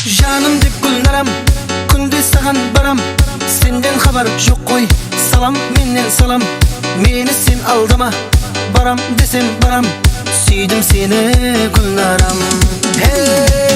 Жаным деп, Гүлнарам, күнде саған барам. Сенден хабар жоқ қой, салам менен, салам. Мені сен алдама, барам десем барам. Сүйдім сені, Гүлнарам. Hey!